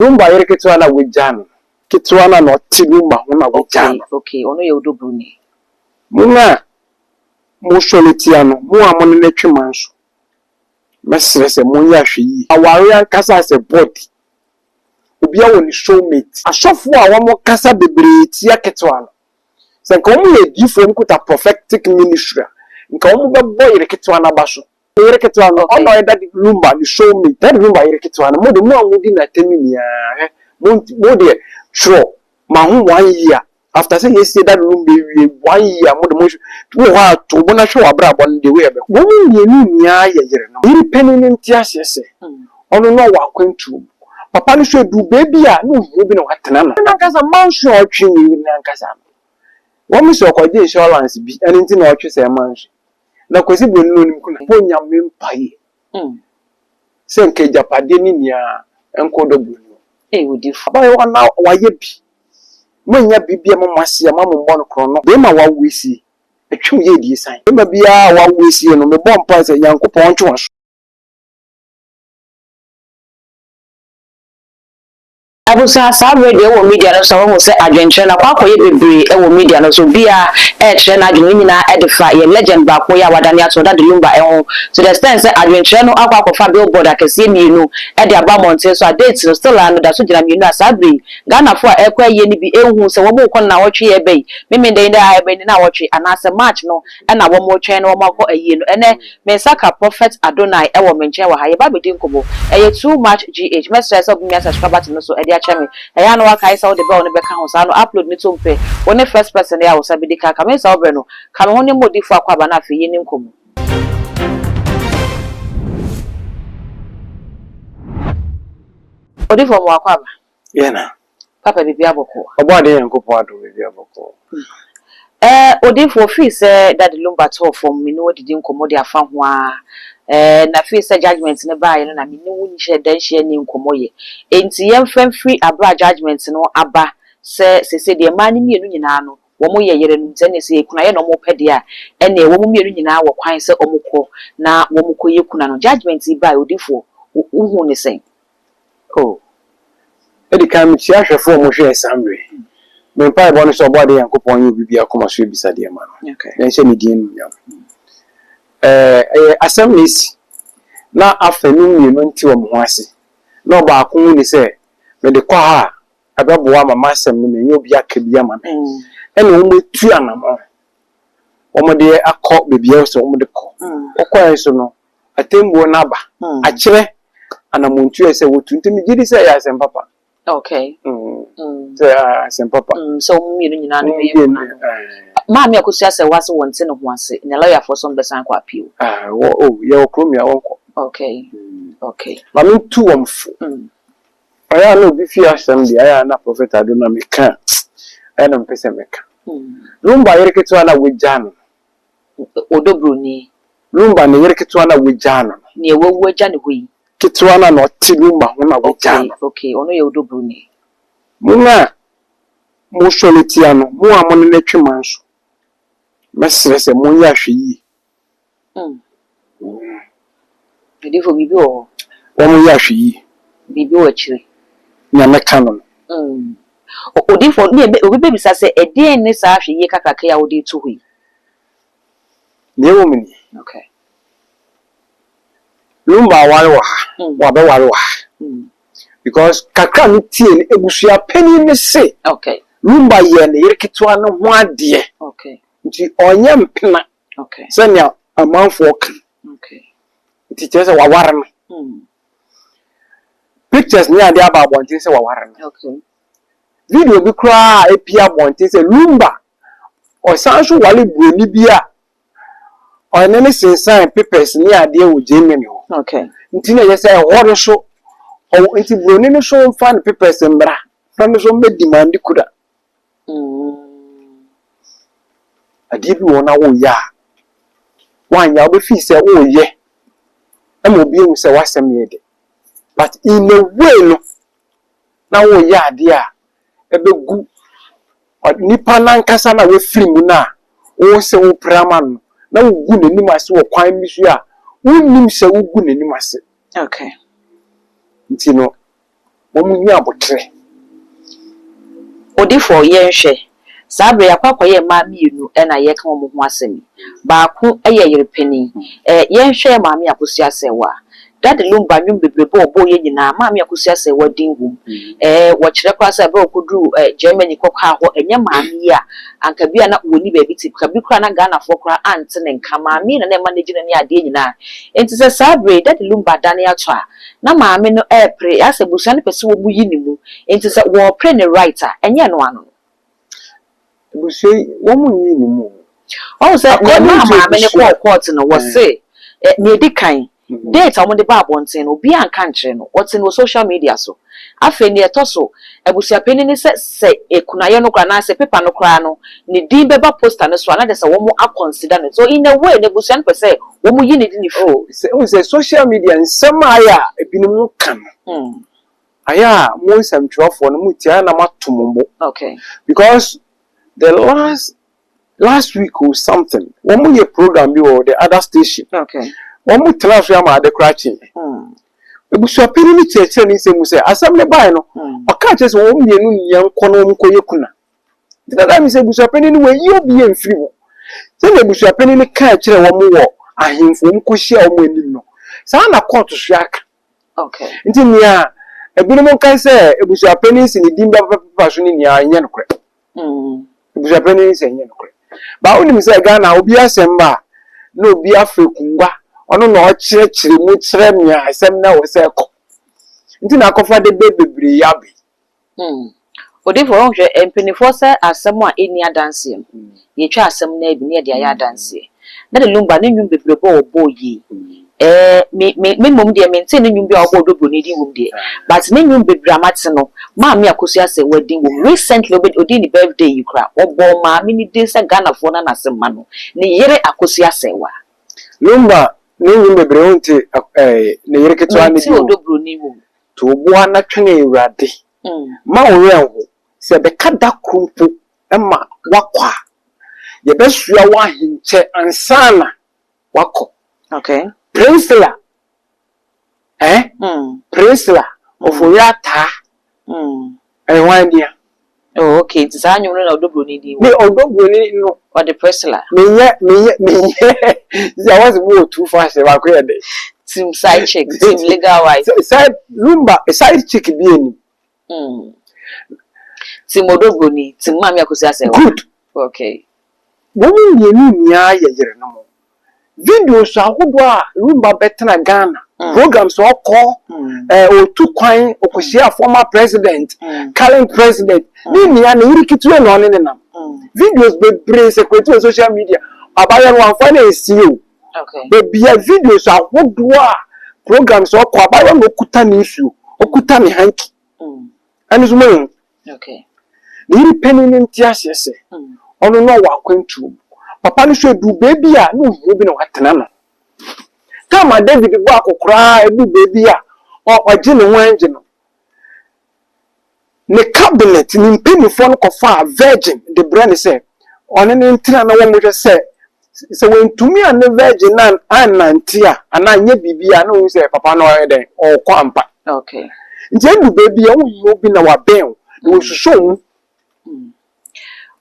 Lumba yere ketewa no a wagyaa no no. Ketewa no a na ɔte Lumba ho no a wagyaa no. Okay, okay, ɔno yɛ Odobroni. Mo a mosɔre tia no, mo a mo ne no twe manso, mɛsrɛ sɛ monyɛ ahwɛyie. Aware ankasa as a body, obiara wɔ ne soul mate. Asɔfoɔ a wɔkasa bebree tia ketewa no, sɛ nka wɔyɛ adiyifoɔ, wɔkuta prophetic ministry a, nka wɔbɛbɔ yere ketewa no aba so. Ne yere ketewa no, ɔno ɔyɛ Daddy Lumba ne soul mate. Daddy Lumba yere ketewa no, mo de, mo a modi n'atɛm nyinaa, hwɛ, mo, mo deɛ, twerɛ ma ho one year after sɛ yɛsie Daddy Lumba awie, one year, mo de mo wɔ hɔ a, to bo na hwɛ w'abrabɔ no deɛ wei ɛbɛkɔ. Wɔn mmienu nyinaa yɛ yerenom. Yere panin no nte aseɛ sɛ ɔno no ɔwɔ akwantuo mu. Papa no nso aduru baabi a na ohia obi na watena no. N'ankasa mansion a ɔtwe ne yere no ankasa no, wɔn sɛ ɔkɔgye insurance bi, ɛno nti na ɔtwe sɛ mansion. Na Kwasi Broni no onim kuna. Bɔ Nyame mpaeɛ sɛ nka agyapadeɛ no nyinaa nkɔ ɔdɔ Broni hɔ. Ei odifo. Abayewa no wayɛ bi. Moannya biribi a ɛma mo ase a ma mo mmɔ no korɔno. Bɛrima a wawo asie, ɛtwe wo yɛ adiesan. Bɛrima biara a wawo asie no, mebɔ mpae sɛ Nyankopɔn ɔntwe w'aso. Abusua, saa berɛ deɛ wɔ media no so a, wahu sɛ adwenkyerɛ no akɔ akɔyɛ bebree wɔ media no so. Obiara ɛrekyerɛ n'adwene, ne nyinaa ɛde fa yɛ legend baako yi a wadane ato Daddy Lumba ho, to the extent sɛ adwenkyerɛ no akɔ akɔfa billboard akɛseɛ mmienu ɛde aba mmɔnten so a date no still a no da so gyina mmienu a saa bere yi Ghanafoɔ a ɛrekɔ ayie no bi ɛnhu sɛ wɔn rekɔ no nnawɔtwe yɛ ɛbɛ yi, Memenda yi dɛ a ɛbɛ yi ne nnawɔtwe anaasɛ March no ɛna wɔn retwɛn na wɔn akɔ ayie no. Ɛnɛ me nsa ka Prophet Adonai ɛwɔ me nkyɛn wɔ ha, yɛba abɛdi nkɔmmɔ. Ɛyɛ Too Much GH. Mɛsrɛ sɛ wobɛmia subscribe button no so ɛde akyɛ me. Ɛyɛ a na wakae sɛ wode bell no bɛka ho, saa no upload no tom pɛ, wo ne first person a wo nsa bɛdi kan ka. Me nsa wobrɛ no ka me ho ne mmɔ odiyifoɔ akɔ aba na afei yɛnni nkɔmmɔ. Odiyifoɔ, mo akɔ aba. Yɛ na. Papa, biribi abɔkɔ. Ɔbɔ ade Nyankopɔn adom, biribi abɔkɔ. Odiyifoɔ, fii sɛ Daddy Lumba tɔɔ fam, me ne wo didi nkɔmmɔ de afa ho a, na fii sɛ judgement no baeɛ no na me ne wo nhyɛ da nhyia ni nkɔmmɔ yɛ. Enti yɛmfa mfiri abere a judgement no aba sɛ sese deɛ mmaa no mmienu nyinaa no wɔn yɛ yerenom, nti ɛnneɛ sɛ yɛ kunayɛ na wɔn pɛ deɛ a, ɛnneɛ wɔn mmienu nyinaa wɔ kwan sɛ wɔn kɔ na wɔn kɔ yɛ kuna no. Judgement yi baeɛ, odiyifoɔ, wohu ne sɛn? Oh. Edi kan, mekyia ahwɛfoɔ a wɔhwɛɛ saa mmerɛ yi. Me mpaebɔ no sɛ ɔbɔ ade Nyankopɔn nyɛ obi bi akoma so abisadeɛ ma no. Na nhyɛ ne din animuonyam. Ɛyɛ asɛm na esi na afanu mmienu nte wɔn ho ase. Na ɔbaako hu ne sɛ mede kɔ ha a, ɛbɛboa ama m'asɛm no manya obi aka bi ama me. Ɛna wɔn atu anammɔn. Wɔn de akɔ baabi a ɛwɔ sɛ wɔn de kɔ. Wɔkɔɛ nso no, atemmuo no aba. Akyerɛ anammɔntu a ɛsɛ wɔtu. Nti megye di sɛ ɛyɛ asɛm papa. Sɛ asɛm papa. Sɛ wɔn mmienu nyinaa no bɛyɛ kuna no. Maame Akosua sɛ wase wɔn te ne ho ase na lɔyafoɔ so mbɛsan kɔ appeal. Wɔ oh, yɛwɔ kurom ya, wɔnkɔ. Maame ntu wɔn fo. Ɔyɛ a na obi fi asɛm deɛ, ayɛ a na Prophet Ado na meka, ɛyɛ na mepɛ sɛ meka. Lumba yere ketewa na wagyaa no. Odobroni. Lumba ne yere ketewa na wagyaa no. Nea wawu agya ne hɔ yi. Ketewa no na ɔte Lumba ho na wagyaa no. Okay, ɔno yɛ Odobroni. Mo a mosɔre tia no, mo a mo ne no twe manso, mɛsrɛ sɛ monyɛ ahwɛyie. Odifo, biribi wɔ hɔ. Wɔn yɛ ahwɛyie. Biribi wɔ akyire. Nea mɛka no no. Odifo, ne obi bɛbisa sɛ ɛdeɛn ne saa ahwɛyie kakraka yi a wode to hɔ yi? Nea ɛwɔ mu ni. Lumba aware wɔ ha, wabɛware wɔ ha. Because kakra mi tie no, ebusua panyin ne se. Lumba yɛ ne yere ketewa no ho adeɛ. Nti ɔnyɛ mpena. Sɛnea amanfoɔ ka. Nti kyerɛ sɛ waware no. Pictures ne adeɛ aba abɔnten sɛ waware no. Video bi koraa a epie abɔnten sɛ Lumba ɔsan so ware buroni bi a ɔne ne sensan papers ne adeɛ wɔ Germany hɔ. Nti na ɛyɛ sɛ ɛhɔ no so ɔwɔ, nti buroni no so mfa ne papers mmra na no so mbɛ demand kura. Adeɛ bi wɔ na woyɛ a, woanyɛ a, wobɛfii sɛ woyɛ ɛma obi ehu sɛ w'asɛm yɛ de, but in a way no na woyɛ adeɛ a ɛbɛgu nipa nankasa na wafiri mu no a wo sɛ wopere ama no, na wogu n'anim ase wɔ kwan bi so a wonnim sɛ wogu n'anim ase. Nti no Wɔn nni aboterɛ. Odifoɔ, yɛnhwɛ. Saa berɛ yi, akɔ akɔyɛ mmaa mmienu na yɛreka wɔn ho asɛm yi. Baako yɛ yere panin. Eh, yɛnhwɛ Maame Akosua Asɛwa. Daddy Lumba nnwom bebrebe a ɔbɔeɛ nyinaa, Maame Akosua Asɛwa din wom. Eh, wɔkyerɛ koraa sɛ berɛ a ɔkɔduruu eh, Germany kɔkaa hɔ, ɛnyɛ maame yi a, anka bi a na wɔnni baabi te. Ka bi koraa na Ghanafoɔ koraa ante ne nka. Maame yi na na ɛma no gyina ne adeɛ nyinaa. Enti sɛ saa berɛ yi, Daddy Lumba adane atɔ a, na maame no repere, asɛ abusua no pɛ sɛ wɔyi ne mu, nti sɛ wɔrepere ne right a, ɛnyɛ ɛno ano no. Abusua yi, wɔn nyi ne mu o. Wahu sɛ nea According ɛmaa to maame no abusua. kɔɔ court no, wɔse nea ɛdi kan, date a wɔde baa abɔnten no, obiara anka ankyerɛ no, wɔte no wɔ social media so. Afei nea ɛtɔ so, abusuapanin no sɛ sɛ kunayɛ no koraa anaasɛ paper no koraa no, ne din bɛba poster no so a, na kyerɛ sɛ wɔn a consider no. So in a way no, abusua no pɛ sɛ wɔyi ne din firi. Oh, sɛ wohu sɛ social media nsɛm a ayɛ a ebinom ka no, ayɛ a mo nsɛmtwerɛfoɔ no motie a na moato mo bo. Because the last last week or something, wɔn yɛ program bi wɔ the other station. Wɔn tena so ama ade koraa kye. Abusuapanin no kyerɛkyerɛ ne nsɛm mu sɛ asɛm no bae no, ɔkaa kyerɛ sɛ wɔn mmienu nyɛ nkɔ na wɔn nkɔyɛ kuna. Nti dada mi sɛ abusuapanin no wɔayi obi amfiri hɔ. Sɛdeɛ abusuapanin no kaa kyerɛ wɔn wɔ ahemfo wɔn kɔhyia wɔn anim no, saa na kɔɔto so aka. Nti nea ebinom ka sɛ abusuapanin si ne din bɛba pepa so no nyinaa ɛnyɛ nokorɛ. Abusuapanin sɛ ɛnyɛ nokorɛ. Ba wonim sɛ Ghana obi asɛm ba a, na obi afa akungua, ɔno na ɔkyerɛkyerɛ mu kyerɛ nea asɛm no ɛwɔ sɛ ɛkɔ. Nti na akɔfa dede bebree aba yi. Odiyifoɔ, wohwɛ mpanimfoɔ sɛ asɛm a ɛnni adanseɛ no, yɛtwa asɛm no ara bi na yɛde ayɛ adanseɛ. Daddy Lumba ne nnwom bebrebe a ɔbɔɔ yie. Ɛɛ me me me mmom deɛ mentee ne nnwom bi a ɔbɔɔ Ɔdɔ Buroni din wom deɛ, but ne nnwom bebree a mate no, Maame Akosua Asɛwaa din wom. Recently ɔbɛ ɔdii ne birthday yi koraa, ɔbɔɔ maame no din sɛ Ghanafoɔ no anase mma no, ne yere Akosua Asɛwaa. Lumba ne nnwom bebree wonte ɛɛ ne yere ketewa no Mente din wom. Ɔdɔ Buroni wom. To wo bo ara na twɛn Awurade. Mma wo werɛ nho. Sɛ ɛbɛka da koro mpo ma woakɔ a, yɛbɛsoa wo ahenkyɛ ansa na woakɔ. Priscilla, eh? Priscilla, Ofori Ataa, ɛyɛ hwan nua? Oh, okay. Nti saa nnwom no na Ɔdɔ Buroni din wɔ. Me Ɔdɔ Buroni no. Ɔde Priscilla. Menyɛ, menyɛ, menyɛ. Sisi a wɔsi mo wɔ two fashion, baako yɛ dɛ. Team side chick, team legal wife. Side Lumba, side chick bi anim. Team Ɔdɔ Buroni, team Maame Akosua Asɛwa. Good. Wɔn mmienu nyinaa yɛ yerenom. Videos ahodoɔ a Lumba bɛtena Ghana, programs a ɔkɔ, ɔtu kwan, ɔkɔhyia former president, current president, ne nyinaa ne yere ketewa na ɔne ne nam. Videos bebree circulate wɔ social media. Abayewa no wamfa no ansie o. Baabi a videos ahodoɔ a programs a ɔkɔ, abayewa na ɔkuta ne nsuo, ɔkuta ne hanky. Ɛno nso moahu. Ne yere panin no nte aseɛ sɛ ɔno na ɔwɔ akwantuo mu. Papa no nso ɛduu baabi a na ɔhia obi na watena no. Time a David bɔ akɔkoraa a ɛduu baabi a ɔgye ne ho angye no, ne cabinet, ne mpanimfoɔ no kɔfaa virgin de brɛ no sɛ ɔne no ntena na wɔnhwɛ sɛ sɛ wantumi a ne virgin no annante a anaa anyɛ biribi a na ɔhu sɛ papa no ɔyɛ dɛn ɔrekɔ ampa. Nti ɛdu baabi a wohia obi na wabɛn wo na wasusɔ wo mu.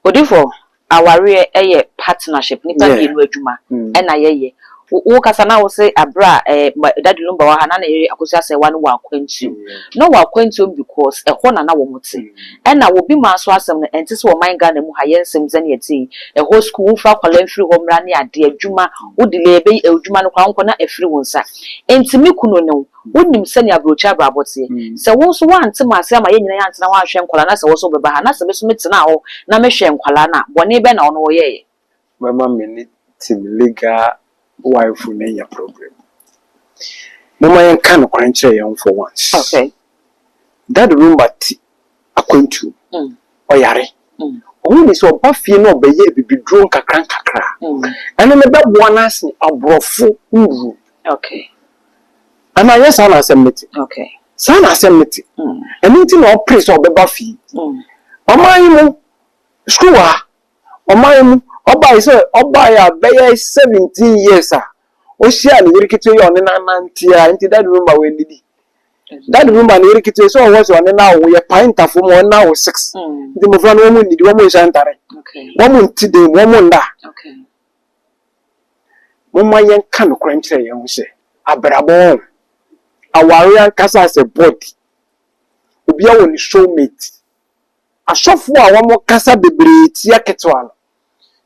Odifoɔ, awareɛ yɛ partnership, nipa mmienu adwuma na yɛyɛ. Wo kasa na wo se aberɛ a Daddy Lumba wɔ ha na ne yere Akosua Asɛwa no wɔ akwantuom. Na ɔwɔ akwantuom because ɛhɔ na na wɔn te. Ɛna wɔ bi maa so asɛm no ɛnte sɛ ɔman Ghana mu ha yɛn nsɛm sɛnea ɛte yi. Ɛhɔ school wo mfa akwadaa mfiri hɔ mmra ne adeɛ, adwuma, wo delay ɛbɛyi adwuma no koraa wo nkɔ na afiri wo nsa. Nti me kunu ne wo, Wonim sɛnea aburokyire abrabɔ teɛ. Sɛ wo nso woante m'ase ama yɛn nyinaa yɛantena hɔ anhwɛ nkwadaa na sɛ wo nso wobɛba ha na sɛ me nso metenaa hɔ na mehwɛɛ nkwadaa no a, bɔne bɛn na ɔno ɔyɛeɛ? Mɛma me ne team legal wife no anya problem. Momma yɛnka nokorɛ nkyerɛ yɛn ho for once. Daddy Lumba te akwantuo mu, ɔyare. Ɔhu ne sɛ ɔba fie na ɔbɛyɛ abibiduro nkakra nkakra a, ɛno no bɛboa no asen aborɔfo nnuro. Anaa ɛnyɛ saa na asɛm no te? Saa na asɛm no te. Ɛno nti na ɔpere sɛ ɔbɛba fie. Ɔman yi mu, sukuu wɔ ha. Ɔman yi mu, ɔbae sɛ ɔbae a bɛyɛ 17 years a, ɔhyiaa ne yere ketewa yi a ɔne no anante a, nti Daddy Lumba wannidi. Daddy Lumba ne yere ketewa sɛ ɔwɔ sɛ ɔne no awo, yɛpae ntafo mu, ɔne no awo six. Nti mmɔfra no wɔn nnidi, wɔn nhyɛ ntare, wɔn nte dan mu, wɔn nna. Momma yɛnka nokorɛ nkyerɛ yɛn ho sɛ abrabɔ wɔn aware ankasa as a body, obiara wɔ ne soulmate. Asɔfoɔ a wɔn kasa bebree tia ketewa no,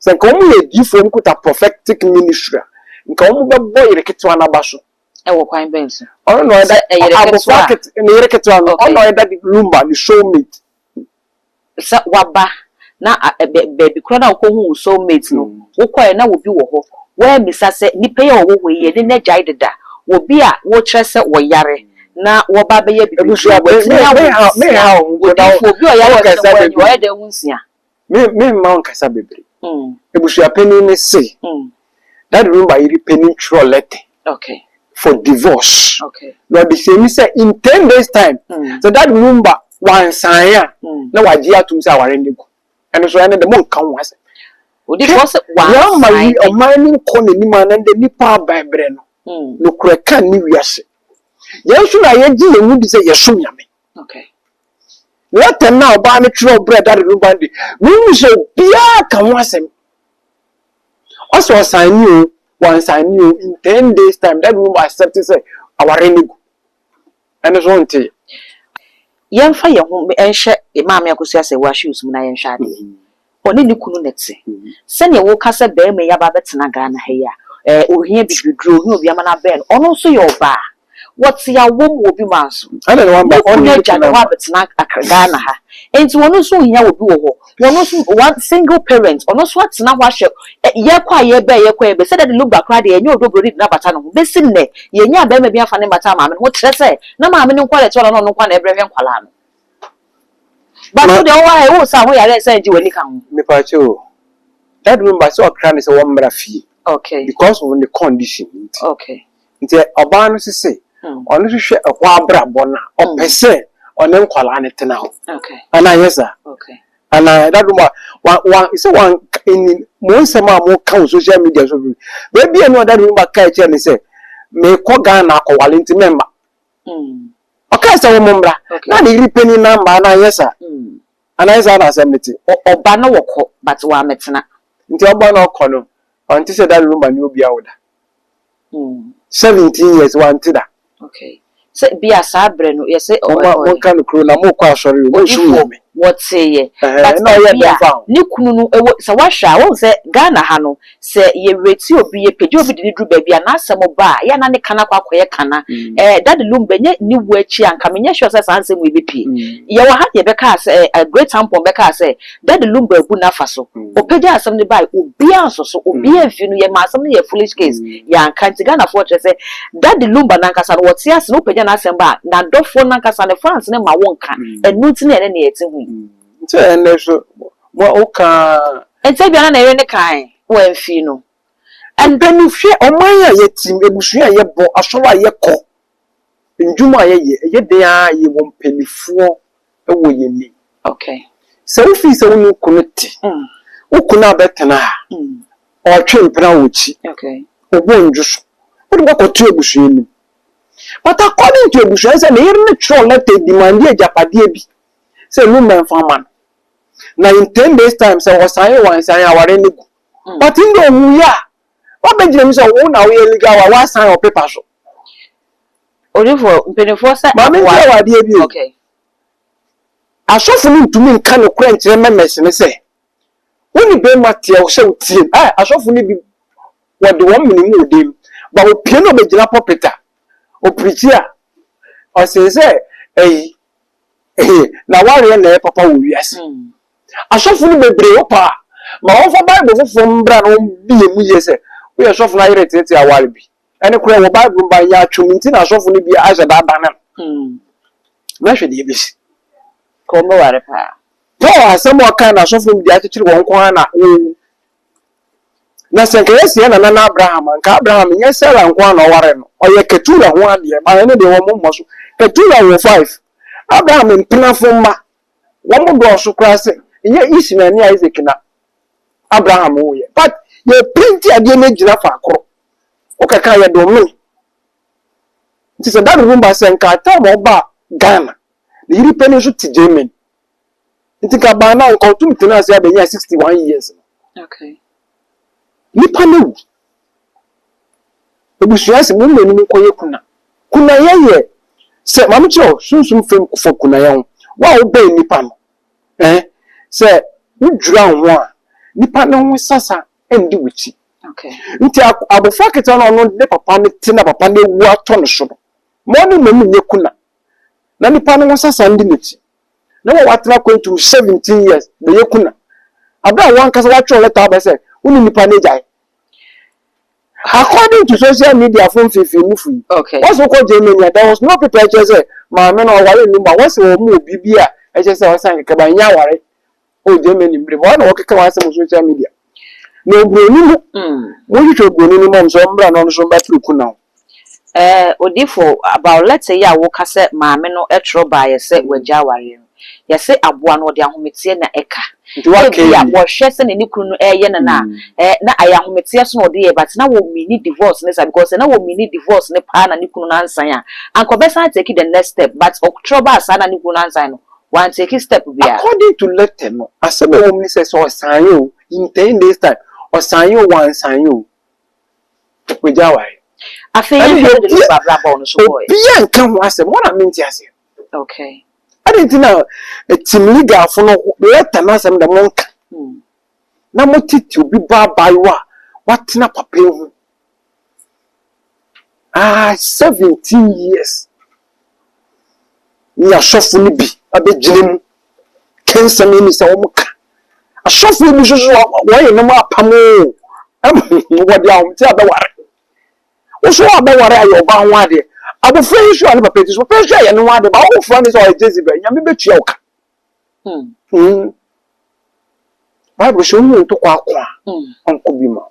sɛ nka wɔn yɛ adiifoɔ, wɔn kuta prophetic ministry a, nka wɔn bɛbɔ yere ketewa n'aba so. Ɛwɔ kwan bɛn so? Ɔno na ɔyɛ Sɛ ɛyere abɔfra ketewa. Ne yere ketewa no, ɔno na ɔyɛ Daddy Lumba ne soulmate. Sɛ waba na baabi koraa na wokɔhu wo soulmate no, wokɔɛ na obi wɔ hɔ, woamisa sɛ nipa yi a ɔwɔ hɔ yi, yɛne n'agyae deda, obi a wokyerɛ sɛ wɔyare na wɔba bɛyɛ bibi. Ebusua, watumi awo me nsia. ha wo mpo na Odiifo, obi a ɔyare wokasa ɔsɛ wɔn bebree. ɔyɛ dɛ wo nsia. Me mma wo nkasa bebree. Ebusuapanin ne se Daddy Lumba yere panin twerɛ letter for divorce na ɔde hyɛ mi sɛ in 10 days time, sɛ Daddy Lumba wansan a, na wagye atum sɛ aware ne gu. Ɛno so ɛno de mo nka ho asɛm. Odiifo sɛ Yɛama yi wansan. Ɔman no nkɔ n'anim a, na ndɛ nipa aba brɛ no nokorɛ ka ne wiase. Yɛn nso na yɛgye yɛn mu di sɛ yɛsom Nyame. Letter na ɔbaa no twerɛ brɛ Daddy Lumba de, mehu sɛ obiara ka ho asɛm. Ɔsɛ ɔsan ni o, wansan ni o, in 10 days time Daddy Lumba accept sɛ aware ne gu. Ɛno so nte. Yɛmfa yɛn ho nhyɛ Maame Akosua sɛ wɔahyɛ osum na yɛnhwɛ adeɛ. Ɔne ne kunu na te. Sɛnea woka sɛ bɛrima yi aba abɛtena Ghana ha yi a, ohia bibiduro, ohia obi ama no abɛn no, ɔno nso yɛ ɔbaa. Wɔte awom wɔ obi ma nso. Ɛna ne wamba Ne kunu ɔne ne agya kunu ne hɔ amba. Abɛtena Ghana ha. Nti wɔn nso ohia obi wɔ hɔ. Wɔn nso one single parent, ɔno nso atena hɔ ahwɛ yɛkɔ a yɛbɛ, yɛkɔ yɛbɛ sɛ Daddy Lumba koraa deɛ, ɛnyɛ Odo Broni de n'abata ne ho. Bɛsi nnɛ, yɛnya bɛrima bi afa ne mbata maame no ho kyerɛ sɛ na maame no nkɔ ɛte hɔ na ɔno nkɔ na ɛbrɛ hwɛ nkwalaa no. But wo deɛ, wɔwɔ ha ɛwɔ sɛ ho yare sɛ ngye w'ani ka ho. Mepakyɛ o, Daddy Lumba sɛ ɔkra ne sɛ wɔmmra fie because of the condition nti. Nti ɔbaa no sese ɔno nso hwɛ ɛhɔ abrabɔ no a, ɔpɛ sɛ ɔne nkwalaa no tena hɔ. Anaa yɛ saa? Anaa Daddy Lumba wa wa sɛ wan ɛni mo nsɛm a mo ka wɔ social media so bi beebi a no Daddy Lumba ka kyerɛ ne sɛ mekɔ Ghana akɔwale nti mɛmma. Ɔkaa sɛ wɔn mmra na ne yere panin namba. Anaa yɛ saa? Anaa yɛ saa na asɛm no te? Ɔba no wɔkɔ, but wɔamɛtena. Nti ɔba no ɔkɔ no, ɔnte sɛ Daddy Lumba ne obi awo da. 17 years wante da. Okay. Sɛ bia saa berɛ no yɛsɛ Moma monka no kuro na mokɔ asɔre o, monsom Odifoɔ Nyame. Wɔteeɛ. Ɛhɛn, But na ɔyɛ ebi a dɛn fa ho? Ne kunu no ɛwɔ sɛ wahwɛ a, wɔn sɛ Ghana ha no, sɛ yɛreti obi, yɛpagya obi de ne duru baabi a n'asɛm ba a, yɛ na ne kana akɔ akɔyɛ kana. Daddy Lumba nye ne wu akyi a, nka menyɛ sure sɛ saa nsɛm yi bɛpie. Yɛwɔ ha deɛ, bɛkaa sɛ Great Tampon bɛkaa sɛ Daddy Lumba abu n'afa so. Ɔpagya asɛm no bae, obiara nso so obiara mfi no yɛma asɛm no yɛ foolish case. Yɛanka nti Ghanafoɔ kyerɛ sɛ Daddy Lumba nankasa no wɔte ase na wopagya n'asɛm ba a, n'adɔfoɔ nankasa ne fans ne ma wo nka. Ɛno nti na ɛne ne yɛte ho yi. Nti ɛnɛ so mo woka Nti ebia na ne yere ne kan wɔamfi no. Mpanyinfoɔ, hwɛ ɔman a yɛtim, ebusua a yɛbɔ, asɔre a yɛkɔ, ndwuma a yɛyɛ, ɛyɛ den a yɛwɔ mpanyinfoɔ ɛwɔ yɛn nim. Sɛ wofii sɛ wo ne wo kunu te, wo kunu abɛtena ha, ɔtwe mpena wɔ akyi, ɔbɔ ndwo so, wode wakɔto abusua nim. But according to abusua sɛ ne yere no twerɛ letter demand agyapadeɛ bi sɛ Lumba mfa ma no, na in 10 days time sɛ ɔsan yɛ wansan aware no gu. But ndɛ owu yɛ a, wabɛgyina mu sɛ wo na woyɛ legal wa wasan wɔ paper so. Odifoɔ, mpanimfoɔ sɛ Maame, nkyerɛ wɔ adeɛ bi o. Asɔfo no ntumi nka nokorɛ nkyerɛ members ne sɛ wo ne bɛrima teɛ wo sɛ wotie ɛ. Asɔfo no bi wɔde wɔn mene mu wɔ dan ba, opie na ɔbɛgyina pulpit a ɔpreach a, ɔsee sɛ ɛyi na wareɛ na ɛyɛ papa wɔ wiase. Asɔfo no bebree wo paa ma wɔmfa Bible foforɔ mbra na wɔmbie mu yie sɛ woyɛ sɔfo no ayere tete aware bi. Ɛne korɛ wɔ Bible ba yɛ atwom nti na asɔfo no bi ahyɛ da adane no na hwɛ deɛ ɛbɛsi. Kɔ ɔmbɛware paa. Paul asɛm a ɔka na asɔfo no de akyekyere wɔn nko ara na wɔwu. Na sɛ nka yɛsi yɛ nana na Abraham a, nka Abraham nyɛ Sarah nko ara na ɔware no, ɔyɛ Ketura ho adeɛ ba. Ɛno deɛ wɔn mmɔ so. Ketura wɔ five. Abraham mpenafo mma wɔn dɔɔso koraa sɛ nyɛ Ismael ne Isaac na Abraham wɔyɛ, but yɛ paint adeɛ no gyina faakoro. Wokeka yɛ dɔmene. Nti sɛ Daddy Lumba sɛ nka time a ɔbaa Ghana, ne yere panin nso te Germany. Nti nka baa na nka ɔtum tena ase abɛnya 61 years no. Nipa no awu. Abusua sɛ mo mmienu mo nkɔyɛ kuna. Kunayɛ yɛ sɛ maame kyerɛ wo sunsum fam fa kunayɛ ho. Wo a wobɛn nipa no, eh, sɛ wodwira wo ho a, nipa no ho sasa ndi w'akyi. Nti abɔfra ketewa no a ɔno ne papa no te na papa no awu atɔ no so no, ma ɔne mmom nyɛ kuna na nipa no ho sasa ndi n'akyi. Na wa watena akwantu mu 17 years bɛyɛ kuna. Abere a wankasa watwerɛ letter aba sɛ wo ne nipa no agyae. According to social media fo mfimfini mu fo yi, wɔsɛ wokɔ Germany a, there was no paper ɛkyerɛ sɛ maame no ɔware no mu a wɔsɛ wɔn mu wɔ biribi a ɛkyerɛ sɛ ɔsan kɛkɛ ba nyɛ aware wɔ Germany mmere mu. Wɔn na wɔkeka wɔn asɛm wɔ social media. Na oburoni no, mohwehwɛ oburoni no mom sɛ ɔmmra na ɔno nso mbɛtoro kuna ho. Odifo, about letter yi a woka sɛ maame no twerɛ baeɛ sɛ wagya awareɛ no, yɛse aboa no ɔde ahometeɛ na ɛka. Nti waka Ebi a wie. wɔhwɛ sɛ ne kunu no ɛyɛ no na na ayɛ ahometeɛ so na ɔde yɛ, but na wɔ mini divorce ne sa, because na wɔ mini divorce ne paa na ne kunu no ansan a, anka ɔbɛsan take the next step, but ɔtwerɛ baa saa na ne kunu no ansan no, wan take step biara. According to letter no, asɛm a ɛwɔ mu ne sɛ ɔsan yɛ o, in 10 days time, ɔsan yɛ o, wansan yɛ o, wagya aware. Afei Ɛne yɛhwɛ deɛ de ne abrabɔ no so bɔɔɛ. Obiara nka ho asɛm, wɔn na mente aseɛ. Ɛde nti na team legalfo no, letter no asɛm dɛ monka na motete obi ba abaayewa a watena papa yi ho ah 17 years ne asɔfo no bi abɛgyina mu kɛnsɛm yi ni sɛ wɔn ka asɔfo yi bi nso so wɔyɛ nom apam o, wɔde ahomte abɛware. Woso abɛware ayɛ ɔbaa ho adeɛ, abɔfra yi nso a ne papa ti so, papa yi nso ayɛ ne ho adeɛ ba ɔwofra ne sɛ ɔyɛ Jezebel. Nyame bɛtua wo ka. Bible sɛ wohu ntokɔ ako a ɔnkɔ bi ma.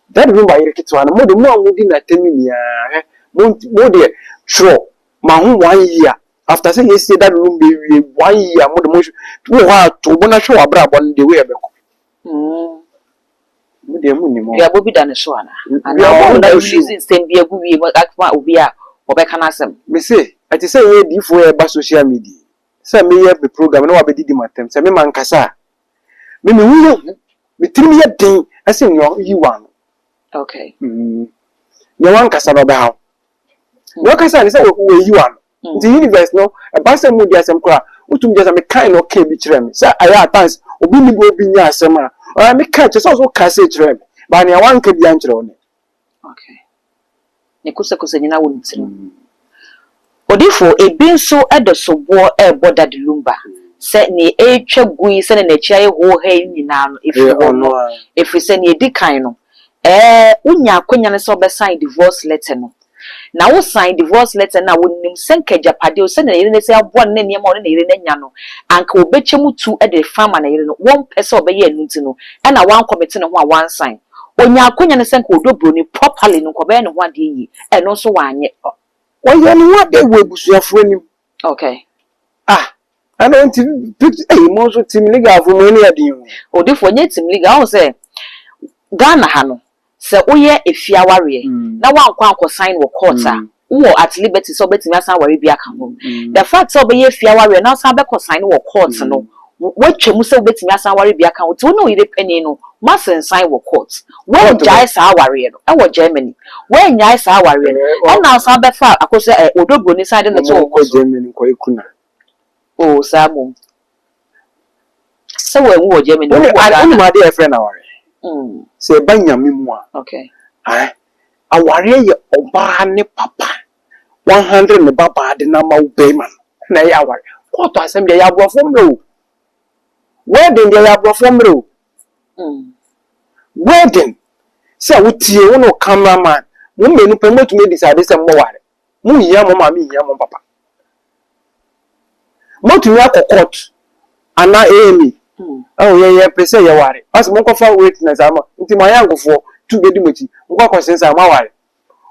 Daddy Lumba yere ketewa no, mo de mo a modi n'atam nyinaa hɛ, mo deɛ twerɛ ma ho one year after sɛ yɛsie Daddy Lumba wie, one year mo de mo wɔ hɔ a to bo na hwɛ wɔ abrabɔ no deɛ wei ɛbɛkɔ. Mo deɛ mo nim hɔ. Duabɔ bi da ne so ana? Anaa Duabɔ ɔno na nda so. Release nsɛm bi agu wie mu akoma obi a ɔbɛka n'asɛm. Me se ɛte sɛ yɛ adiifoɔ yɛ ɛba social media sɛ meyɛ me program na wabɛdidi m'atɛm sɛ mema nkasa a me ho yɛ hu, me tirim yɛ den ɛsɛ nea ɔyi wa no. Nea wankasa no ɔbɛhaw nea ɔkasa ne sɛ wɔyi wa no. Nti universe no ɛba sɛ mu di asɛm koraa, wotum gye sɛ mekae na ɔka bi kyerɛ me sɛ ayɛ at times obi ni bi obi nya asɛm a ɔyɛ meka kyerɛ sɛ ɔso ka sɛ kyerɛ me ba nea wanka bi ankyerɛ wo ne. Okay. Ne kosakosa nyinaa wɔ ne tirim. Odifo, ebi nso de soboɔ ɛrebɔ Daddy Lumba sɛ nea ɛretwa gu yi, sɛnea n'akyi ayɛ hooha yi nyinaa no ɛfiri Ɛyɛ hɔ ɔno no. a. Ɛfiri sɛ nea ɛdi kan no, wonya akonnwa no sɛ wobɛsign divorce letter no, na wo sign divorce letter no a, wonim sɛ nka agyapadeɛ o, sɛnea ne yere no sɛ aboa no ne nneɛma a ɔne ne yere no anya no, anka wɔbɛkyɛ mu tu de fa ama ne yere no. Wɔmpɛ sɛ ɔbɛyɛ ɛno nti no ɛna wankɔmete ne ho a wansign. Onya akonnwa no sɛ nka ɔdɔ buroni properly no, nka ɔbɛyɛ ne ho adeɛ yie, ɛno nso wanyɛ. Wɔyɛ ne ho adeɛ wɔ abusuafoɔ anim. Ah, ɛna nti picture ɛyi mo nso team legalfo mo ani yɛ den o. Odifoɔ, nyɛ team legal, ɔho sɛ Ghana ha no, sɛ woyɛ efie awareɛ na wankɔ ankɔ sign wɔ court a, wowɔ at liberty sɛ wobɛtumi asan aware bi aka ho. The fact sɛ wobɛyɛ efie awareɛ na asan bɛkɔ sign wɔ court no, woatwa mu sɛ wobɛtumi asan aware bi aka ho. Nti wo ne wo yere panin no moasensan wɔ court, woangyae saa awareɛ no ɛwɔ Germany, woangyae saa awareɛ no ɛna asan bɛfa akɔsɛ ɛ odɔ buroni san de no to Mo wo nkɔ so. Germany nkɔ ekuna. O, saa mom sɛ wɔanwu wɔ Germany, Wone wɔwu wɔ Ghana. Wonim adeɛ a yɛfrɛ no aware? Sɛ ɛba Nyame mu a, awareɛ yɛ ɔbaa ne papa 100 ne babaa de nama wo bɛrima no na ɛyɛ aware. Kɔɔto asɛm deɛ, yɛ aborɔfoɔ mmerɛ o. Wedding deɛ, yɛ aborɔfoɔ mmerɛ o. Wedding sɛ wotie wo ne wo cameraman mo mmienu pɛ, motumi adi sɛ ade sɛ mmɔware, mo nhia mo maame, nhia mo papa, motumi akɔ court anaa ama ɛwɔ yɛ yɛ pɛ sɛ yɛware ɔsɛ monkɔfa witness ama nti mo ayɛnkofoɔ tu bɛdi mo akyi, monkɔ akɔsensan mo aware,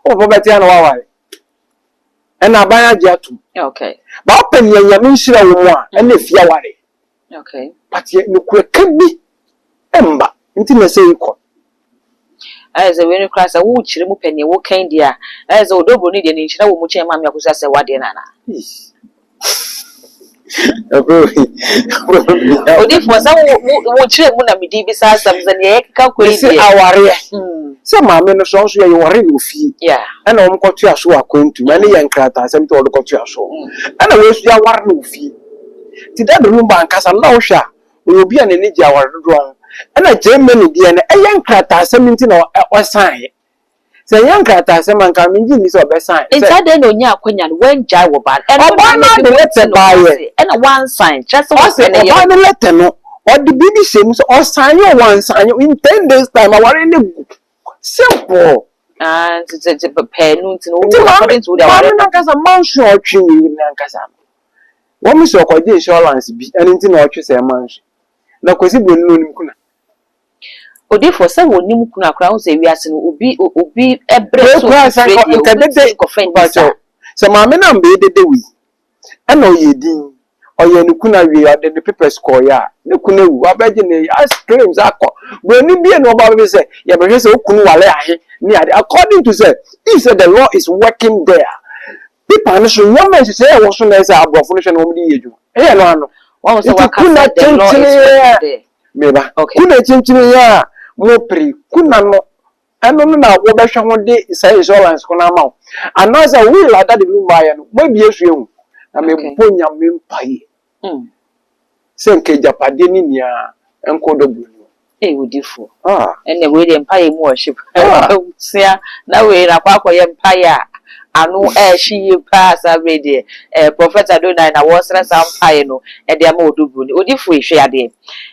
wo papa bɛte ana waware ɛna aban agye atom. Ba wopɛ nea Nyame nhyira wɔ mu a, ɛna efie aware. But yɛ nokorɛ ka bi ɛmba nti na sɛ yi kɔ. Ayɛ sɛ wei no koraa sɛ wokyerɛ mu pɛ neɛ wokan deɛ a, ayɛ sɛ Ɔdɔ Buroni deɛ ne nhyira wɔ mu kyɛn Maame Akosua Serwaa deɛ no anaa? Odifoɔ sɛ wo wo kyerɛ mu na mede bisa asɛm sɛ neɛ yɛkeka kɔ yi Mese deɛ. awareɛ sɛ maame no so ɔnso yɛ yɛware no wɔ fie ɛna wɔn kɔtoa so wɔ akwantu mu ɛne yɛ nkrataasɛm nti wɔde kɔtoa so ɛna wei nso yɛaware no wɔ fie nti Daddy Lumba ankasa no na wohwɛ a ɔyɛ obi a n'ani gye aware dodoɔ ho ɛna Germany deɛ no ɛyɛ nkrataasɛm nti na ɔsaeɛ. Sɛ ɛnyɛ nkrataasɛm a, anka mennye nni sɛ ɔbɛsan. Nti Sɛ. adɛn na ɔnyaa akwanya no wangyae wɔ baa no? Ɛno Ɔbaa na no na ara de ebinom lɛtɛ nte no baeɛ. ase. Ɛna wansan, kyerɛ sɛ Ɔse wapɛ ne yere. ɔbaa no lɛtɛ no, ɔde biribi hyɛɛ mu sɛ ɔsan o wansan o, in 10 days time awareɛ no agu. Simple. Ah, nti sɛ sɛ pɛɛ no nti no, Nti wo maame, according to wo deɛ maame awareɛ no no. ankasa mansion a ɔtwe ne yere no ankasa no, wɔn sɛ ɔkɔgye insurance bi, ɛno nti na ɔtwe sɛ mansion. Na Kwasi Broni no onim kuna. Odiyifoɔ, sɛ wɔnim kunu a koraa wohu sɛ wiase no obi obi brɛ Wei sɛ koraa obi sɛ frɛ nka deɛ nka obi dede ntumi nkɔfa nni mpakyɛw saa. sɛ maame no ambɛyɛ dede wei ɛna ɔyɛ din ɔyɛ ne kunu awie ɔde ne papers kɔɔyɛ a ne kunu awu wabɛgye ne as claims akɔ buroni bie na ɔba bɛbi sɛ yɛbɛhwɛ sɛ okunu wale ahe ne ade according to sɛ if sɛ the law is working there paper no so nneɛma nhyehyɛeɛ ɛwɔ so na ɛsɛ aborɔfo no hwɛ na wɔn de yɛ adwuma ɛyɛ no ano Wahu sɛ nti waka kuna sɛ the law is working kyenkyeneɛ there. Meba. Okay. Kuna kyinkyini yɛ a mo pere kuna no ɛno no na wɔbɛhwɛ ho de saa insurance ko no ama wo anaasɛ will a Daddy Lumba ayɛ no moabie so ahu na mebɔ Nyame mpaeɛ sɛ nka agyapadeɛ no nyinaa nkɔ ɔdɔ buroni hɔ. Ei odifoɔ. Ah. Ɛnna wei deɛ mpaeɛ mu ɔhye paa. Ah. Abusua na wei na akɔ akɔyɛ mpaeɛ a ano ɛrehye yie paa saa berɛ yi deɛ eh, Prophet Adonai na wɔresrɛ saa mpaeɛ no de ama Odo Broni. Odifoɔ yi hwɛ adeɛ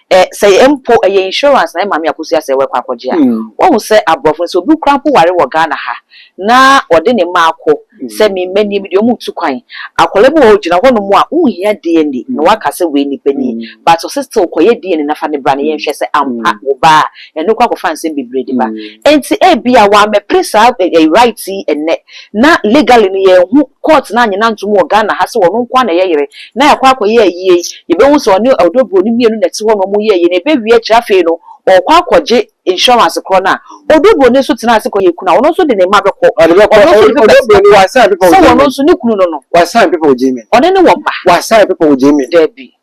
eh, sɛ yɛ mpo ɛyɛ insurance na yɛ maame Akosua sɛ wɔkɔ akɔgye a, woahu sɛ aborɔfo no sɛ obi koraa mpo ware wɔ Ghana ha na ɔde ne mma akɔ sɛ me mma nie mede wɔn retu kwan. Akwadaa bi wɔ hɔ ɔgyina hɔnom a wonhia DNA na waka sɛ wei nipa nie but ɔse still kɔyɛ DNA na fa no bra na yɛnhwɛ sɛ ampa wo ba a ɛno kɔ akɔfa nsɛm bebree de ba. Enti ebia wammɛpere saa right yi ɛnnɛ na legally no yɛnhu court no annye no antom wɔ Ghana ha sɛ ɔno nko ara na ɛyɛ yere na yɛakɔ akɔyɛ ayie yi yɛbɛhu sɛ ɔne ɔdɔ buroni mmienu na ɛte hɔ na wɔyɛ ayie no ɛbɛwie akyire afei no ɔrekɔ akɔgye insurance korɔ no a, Odobroni nso tenaa ase kɔyɛɛ kunu a, ɔno nso de ne mma bɛkɔ. Ɔde bɛkɔ. Ɔno nso de papers Odobroni bɛkɔ. wasan paper wɔ Sɛ ɔno Germany. nso ne kunu no no. Wasan paper wɔ Germany. Ɔne no wɔ mma. Wasan paper wɔ Germany. Dabi.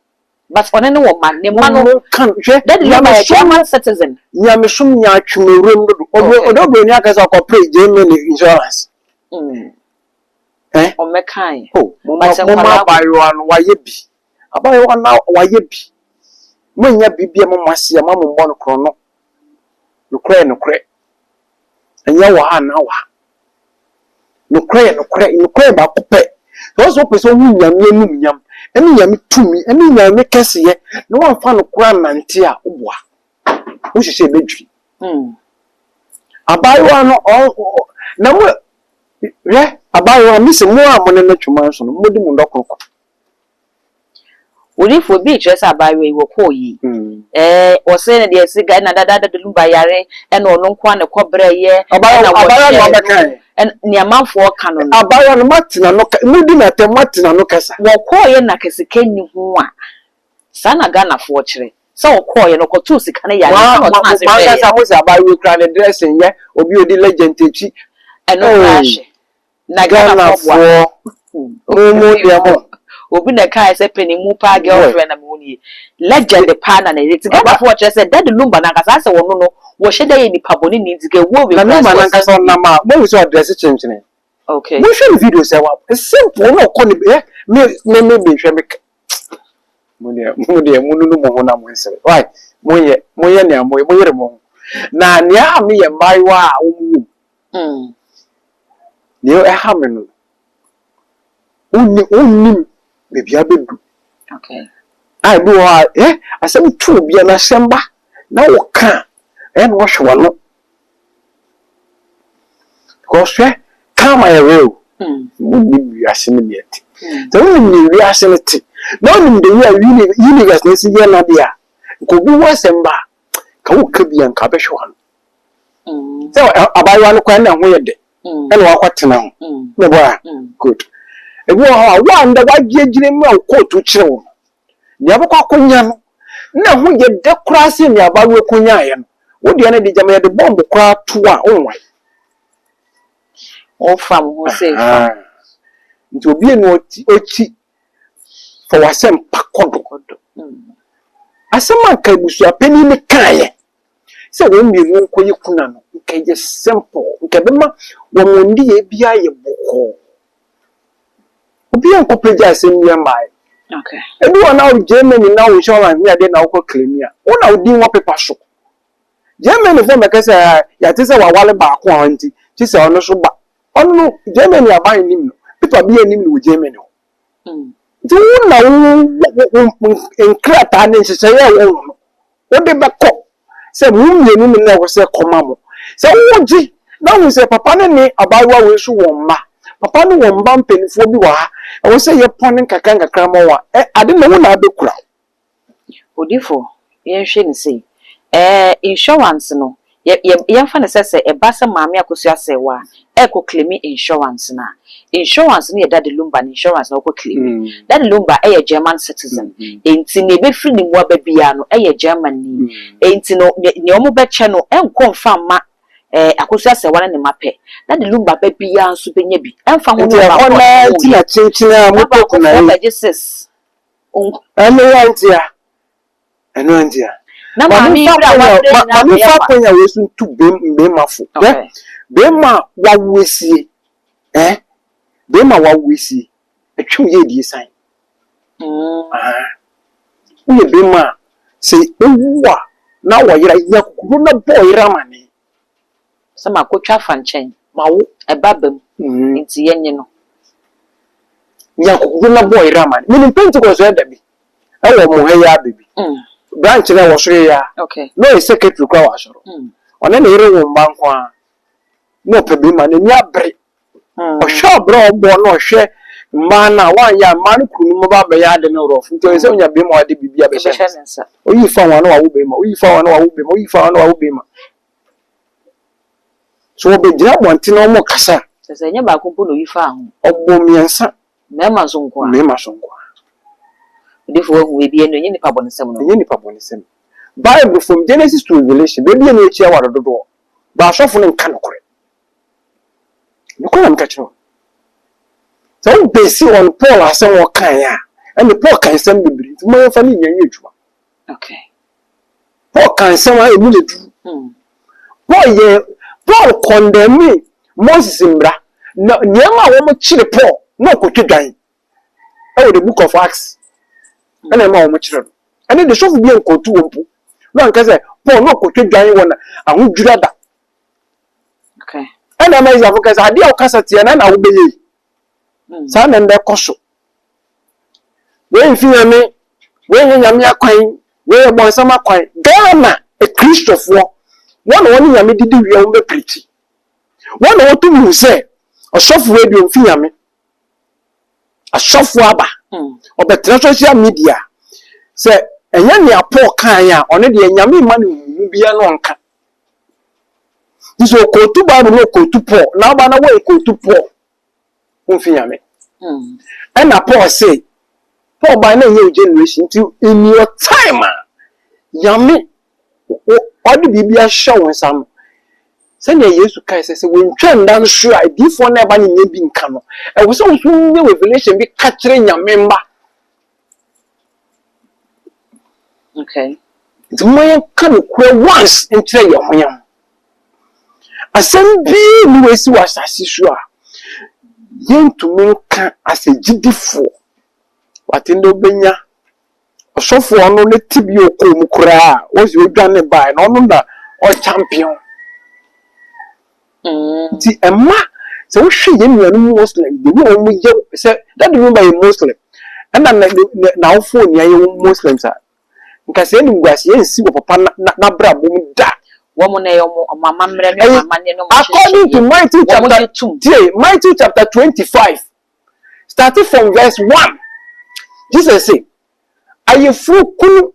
But ɔne no wɔ mma. Ne mma no. Mo ka hwɛ. Daddy Lumba yɛ Nyamesom German citizen. nyamesom nyaatwomawuram dodo. Odo Okay. Odobroni aka sɛ ɔkɔpere Germany insurance. Eh? Ɔmmɛkae. Oh, moma But moma nkwadaa. abaayewa no wayɛ bi. Abaayewa no wayɛ bi. Moannya biribi a mommɔ ase a moammobɔ no korɔno. Nokorɛ yɛ nokorɛ. Ɛnyɛ wɔ ha anaa wɔ ha. Nokorɛ yɛ nokorɛ. Nokorɛ yɛ baako pɛ. Sɛ wo sɛ wopɛ sɛ wohu Nyame animuonyam ne Nyame tumi ne Nyame kɛseyɛ na woamfa nokorɛ annante a, woboa. Wohyehyɛ ɛbɛdwiri. Abaayewa no, ɔ, na mo, hwɛ, abaayewa no, mese mo a mo ne no twe manso no, modi mo dɔ korokoro. Odiyifo bi rekyerɛ sɛ abaayewa yi wɔkɔɔ yi ɛɛ wɔsɛ ne deɛ ɛsɛ ɛna dadaada de lumba yare ɛna ɔno nko ara na ɛkɔ brɛ yɛ ɛna Abaayewa na wɔhyɛɛ ɔbɛka no yɛ. ɛna nea amanfoɔ ka no no. Abaayewa no moatena no ka modi no atɛm moatena no kasa. Wɔkɔɔ yɛ na ka sika nni ho a saa na Ghanafoɔ kyerɛ sɛ ɔkɔɔ yɛ no ɔkɔtoo sika no yare Mo nti na mo ɔtena ase mo hwɛɛ yɛ. ankasa mo sɛ abaayewa yi koraa ne dressing nyɛ obi a ɔdi legend akyi. Ɛno koraa Hey. hwɛ. Na Ghanafoɔ boa. Ghanafoɔ mo mo deɛ mo. Obi na ɛkae sɛ panimu paa girlfriend na mehu no yi. Legend paa na ne yere ti. Ghanafoɔ kyerɛ sɛ Daddy Lumba no ankasa asɛ ɔno no wɔhyɛ da yɛ nipa bɔne ni nti ka ɛwuo wei Na koraa Lumba sɛ no ɔsan ankasa bie. ɔnam a moahu sɛ ɔdrɛse kyenkyene. Okay. Monhwɛ ne video sɛ wa simple na ɔkɔ ne eh me me me mehwɛ me mo deɛ mo deɛ mo nunu mo ho na mo nsere why monyɛ monyɛ nea moyɛ moyere mo ho na nea ɛha me yɛ mmaayewa a wɔn wɔ mu. Nea ɛha me no, wonni wonnim baabi a abɛdu. A ebi wɔ hɔ a, ɛ asɛm to obi a n'asɛm ba na woka a, ɛyɛ na wɔhwɛ w'ano. Because hwɛ, karma yɛ real. Wonnim wiase no nea ɛte. Sɛ wonim nea wiase no te, na wonim the way a universe no si yɛ n'adeɛ a, nka obi ho asɛm ba a, nka woka bi a, nka abɛhwɛ w'ano. Sɛ abaayewa no kwan na ɛho yɛ dɛ ɛna wakɔtena ho na ɛbɔ a good. Ebi wɔ hɔ a wo a ndɛ wagye agyina mu a wo kootu kyerɛ wo no, nea wobɛkɔ akɔnya no na ɛho yɛ dɛ koraa sen nea abaayewa konyaeɛ no. Wo deɛ no de gyama yɛde bɔmbo koraa to a wonwae. Wofa mo ho sɛ fa. Nti obi enu ɔkyi fa w'asɛmpa kɔ do. Asɛm a nka abusuapanin no kaeɛ sɛ wɔn mmienu nkɔyɛ kuna no, nka ɛyɛ simple, nka ɛbɛma wɔn nneyɛɛ biara yɛ bɔkɔɔ. Obiara nkɔpagya asɛm bi mmaeɛ. Ebi wɔ na wo Germany na wo insurance ne adeɛ na wokɔ claim a, wo na wo din wɔ paper so. Germany fo mɛka sɛ yɛate sɛ wawale baako a nti kye sɛ ɔno so ba. Ɔno no Germany aban nim no, paper bi anim no wɔ Germany hɔ. Nti wo na wo wo nkrataa ne nhyehyɛeɛ a ɛwɔ wo no, wode bɛkɔ sɛ mo mmienu no na ɛwɔ sɛ kɔma mo. Sɛ wogye na wohu sɛ papa no ne abaayewa wei nso wɔ mma, papa no wɔ mma mpanimfoɔ bi wɔ ha, ɛwɔ sɛ yɛpɔne nkakra nkakra ma wɔn a, ade na wo na abɛkura wo. Odifo, yɛnhwɛ ne sei. Insurance no, yɛmfa ne sɛ ɛba sɛ maame Akosua Serwaa ɛkɔ claim insurance na insurance no yɛ Daddy Lumba ne insurance na ɔkɔ claim. Daddy Lumba ɛyɛ German citizen. Enti nea ebɛfiri ne mu aba biara no ɛyɛ German ni. Enti no nea ɔmo bɛkyɛ no ɛnkɔ mfa mma Akosua Serwaa ne ne mma pɛ. Daddy Lumba ba biara nso bɛnya bi. Ɛmfa ho ne Nti ɛhɔ naa nti na kyenkyen a na mokɔ kuna baakofoɔ yi. bɛgye six. Ɛno yɛ ntia. Ɛno ntia. Na maame yi bere a wabrɛ nyinaa Maame bɛyɛ fa kwa. akɔnya wei so ntu bɛrima fo. Bɛrima a wawo esie. Bɛrima a wawo esie. Ɛtwe wo yɛ edie san. Woyɛ bɛrima a sɛ owu a na wɔyera yɛ akokoro na bɔ ɔyera amane. Sɛ makɔtwa afa nkyɛn. Ma wo. Ɛba bam. Nti yɛnye no. Yɛ akokoro na bɔ ɔyera amane. Menim Pentecost ɛda bi. Ɛwɔ mo ha yi aba bi. Branch na ɛwɔ soro yi a. Na ɔyɛ secretary koraa wɔ asɔre. Ɔne ne yere wɔ mma nko ara. Na ɔpɛ bɛrima n'ani abere. Ɔhwɛ ɔbrɛ a ɔbɔ na ɔhwɛ mmaa no a wanyɛ a mmaa no kunu no ba abɛyɛ ade no rɔf. Nti ɔyɛ sɛ onya bɛrima a ɔde biribi abɛhyɛ ne nsa. Oyi fa wɔn na wawo bɛrima. Oyi fa wɔn na wawo bɛrima. Oyi fa wɔn na wawo bɛrima. So wɔbɛgyina abɔnten na wɔn kasa. Sɛ ɛnyɛ baako mpo na oyi fa ho. Ɔbɔ mmiɛnsa. Mmarima nso nko a. Mmarima so nko a. Odifo wahu ebi ɛno ɛnyɛ nipa bɔnesɛm no. Ɛnyɛ nipa bɔnesɛm. Bible from Genesis to Revelation, baabi a na akyi aware dodoɔ. Ba asɔfo no nka nokorɛ. Nokorɛ na meka kyerɛ wo. Sɛ wo base on Paul asɛm a ɔkaeɛ a, ɛne Paul ka nsɛm bebree nti mo yɛmfa ne nyinaa nyɛ adwuma. Paul ka nsɛm a emu yɛ duru. Paul condemn Moses mmara na nneɛma a wɔn kyerɛ Paul na ɔkɔtwa dwan ɛwɔ the Book of Acts ɛna ɛma wɔn kyerɛ no. Ɛne de sɔfo bi nkɔtu wɔn mpo na anka sɛ Paul na ɔkɔtwa dwan wɔ na ahodwira da. Ɛna ɛma Israelfo kasa adeɛ a ɔkasa tia na na wobɛyɛ yi. Saa na ndɛ kɔ so. Wei mfi Nyame, wei nyɛ Nyame akwan, wei yɛ bɔnsam akwan. Ghana akristofoɔ, wɔn na wɔne Nyame didi wie a wɔn bɛpirikyi. Wɔn na wɔtum hu sɛ ɔsɔfo wei deɛ ɔmfi Nyame. Asɔfo aba. Ɔbɛtena social media sɛ ɛnyɛ nea Paul kaeɛ a ɔno deɛ Nyame mma no nhumu biara na ɔnka. Nti sɛ ɔkɔɔtu Bible na ɔkɔɔtu Paul, na ɔba na wɔnkɔɔtu Paul, womfi Nyame. Ɛna Paul se, Paul baa na ɛnyɛ wo generation nti in your time a Nyame ɔde biribi ahyɛ wo nsa no, sɛnea Yesu kae sɛ wɔntwa nda nso a adiyifoɔ no ɛba no nyɛ bi nka no, ɛwɔ sɛ wo nso wonya revelation bi ka kyerɛ Nyame mma. Nti momma yɛnka nokorɛ once nkyerɛ yɛn ho yɛn ho. Asɛm biara nni hɔ a ɛsi wɔ asase so a yɛntumi nka asɛ gyidifoɔ. Wate ndɛ wobɛnya ɔsɔfoɔ ɔno ne te bi a ɔkɔɔ mu koraa a wɔsi odwane baeɛ na ɔno na ɔchampion. Nti ɛma sɛ wohwɛ yɛn nuanom Muslim the way wɔn yɛ sɛ Daddy Lumba yɛ Muslim ɛna n'awofoɔ nyinaa yɛ Muslims a nka sɛ animguase yɛnsi wɔ papa n'abrabɔ mu da. Wɔn na ɛyɛ wɔn amammerɛ ne wɔn amanneɛ ne wɔn According to Matthew chapter tie Matthew chapter 25 starting from verse 1, Jesus say ayeforo kunu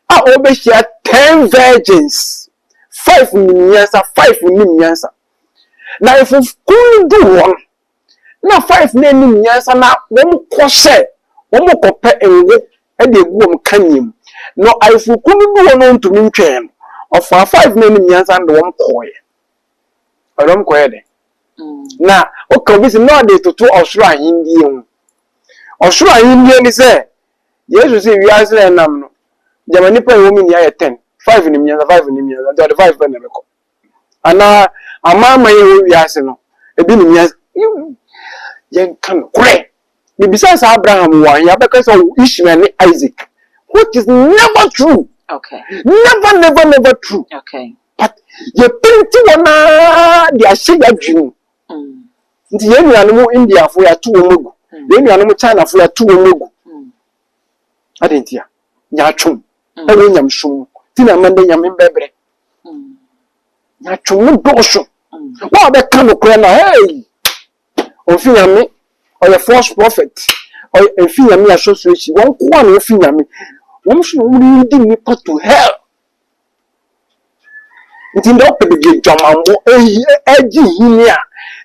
a ɔbɛhyia 10 virgins, five nim nyansa, five nim nyansa. Na ayeforo kunu du hɔ no na five na anim nyansa na wɔn kɔ sɛ wɔn kɔpɛ ngo de egu wɔn kanea mu. Na ayeforo kunu du hɔ no ntumi ntwɛn no. Ɔfaa five no anim nyansa no de wɔn kɔɔeɛ. Ɔde wɔn kɔyɛ dɛ. Na woka obi sɛ na ɔde toto ɔsoro ahennie ho. Ɔsoro ahennie ne sɛ Yesu sɛ wiase na ɛnam no, gyama nnipa a ɛwɔ mu nyinaa yɛ 10, 5 nim nyansa, 5 nim nyansa, nti ɔde 5 pɛ na ɛbɛkɔ. Anaa amanaman a ɛwɔ wiase no, ebi nim nyansa. Yɛnka nokorɛ. Mebisa sɛ Abraham wɔ ahe, abɛka sɛ ɔwɔ Ishmael ne Isaac, which is never true. Never, never, never true. But yɛpenti wɔn ara de ahyɛ yɛn adwene mu. Nti yɛn nuanom Indiafoɔ yɛato wɔn agu. Yɛn nuanom Chinafoɔ yɛato wɔn agu. Adɛn nti a? Nyaatwom ɛwɔ nyamesom mu. Nti na ama ndɛ Nyame mbɛbrɛ. Nyaatwom no dɔɔso. Wɔn a bɛka nokorɛ no, hey! Ɔmfi Nyame, ɔyɛ false prophet. Ɔyɛ mfi Nyame association. Wɔn nko ara na wɔfi Nyame. Wɔn nso na wɔn lead nnipa to hell. Nti ndɛ wopɛ baabi adwamammɔ ɛgye hini a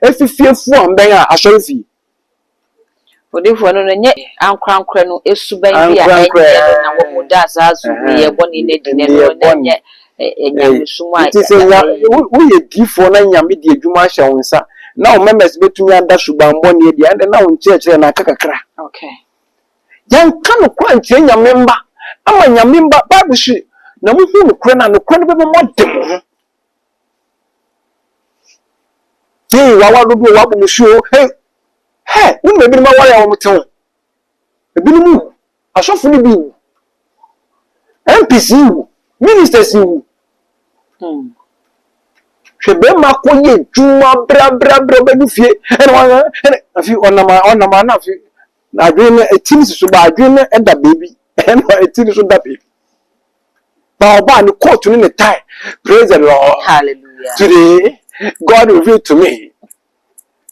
ɛfifi afu ambɛn a asɔre fie. Odiyifoɔ no no nyɛ ankorankorɛ no suban bi a Ankorankorɛ ɛnyɛ no na wɔn da saa su nneyɛɛ bɔne no adi na ɛno na ɛnyɛ nyamesom a Nti sɛ nya woyɛ diifoɔ na Nyame de adwuma ahyɛ wo nsa na wo members bɛtumi ada suban bɔne adi a, ɛnde na wo nkyerɛkyerɛ no aka kakra. Yɛnka nokorɛ nkyerɛ Nyame mma ama Nyame mma. Bible se, na mohu nokorɛ no a, nokorɛ no bɛma moade mo ho. Hey, wawa dodoɔ, wabɔ mo suo. Hey, hey, wonim ebinom aware a wɔn te ho. Ebinom wu. Asɔfo no bi wu. MPs wu. Ministers wu. Hwɛ bɛrima kɔ yɛ adwuma brabrabra ɔbɛdu fie ɛna wɔn ɛna afi ɔnam ɔnam ana afi adwene no eti no si so ba adwene no ɛda beebi ɛna eti no so da beebi. Ba ɔbaa ne coat ne ne tie. Praise the Lord. Hallelujah. Today God revealed to me.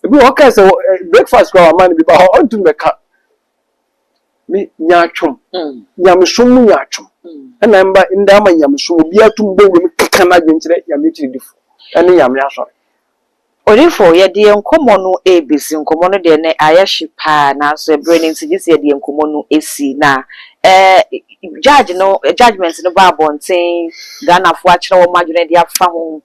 Ebi wɔ hɔ kaa sɛ breakfast kora wama no bi ba hɔ ɔntum bɛka. Me nyaatwom. Nyamesom mu nyaatwom. Ɛna mba nda ama nyamesom obiara tum bɔ wuram keka n'adwene kyerɛ Nyame akyiridifo ɛne Nyame asɔre. Odifo, yɛde yɛn nkɔmmɔ no rebesi. Nkɔmmɔ no deɛ na ayɛ hye paa, nanso ɛberɛ no nti gye sɛ yɛde yɛn nkɔmmɔ no esi. Na judge no, judgement no ba abɔnten, Ghanafoɔ akyerɛ wɔn adwene de afa ho.